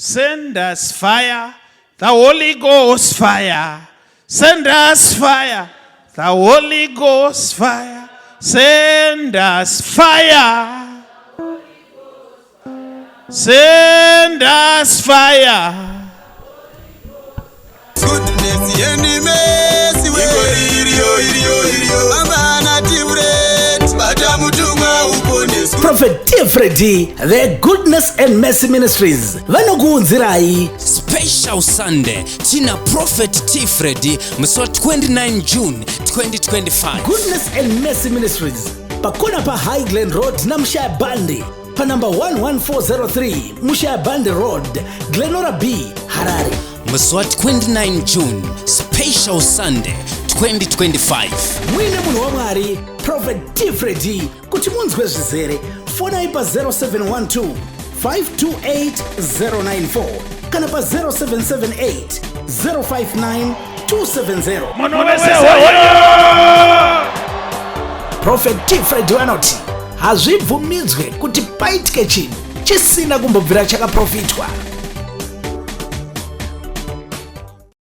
Send us fire, the Holy Ghost fire. Send us fire, the Holy Ghost fire. Send us fire. Send us fire. Goodness and mercy we. Iriyo, iriyo, iriyo. Bamba tiuret bata mutumwa uponeswe. Prophet T Freddy, the Goodness and Mercy Ministries vanokuunzirai Special Sunday tina Prophet T Freddy musi wa 29 June 2025. Goodness and Mercy Ministries pakona paHigh Glen Road naMushaya Bandi, panumber 11403 Mushaya Bandi Road, Glenora B, Harare. Musi wa 29 June, Special Sunday 2025. Muine munhu waMwari Prophet T Freddy. Kuti munzwe zvizere, fonai pa0712 528 094 kana pa0778 059 270. Munhu wese hoyo! Prophet T Freddy vanoti hazvibvumidzwe kuti paitike chinhu chisina kumbobvira chakaprofitwa.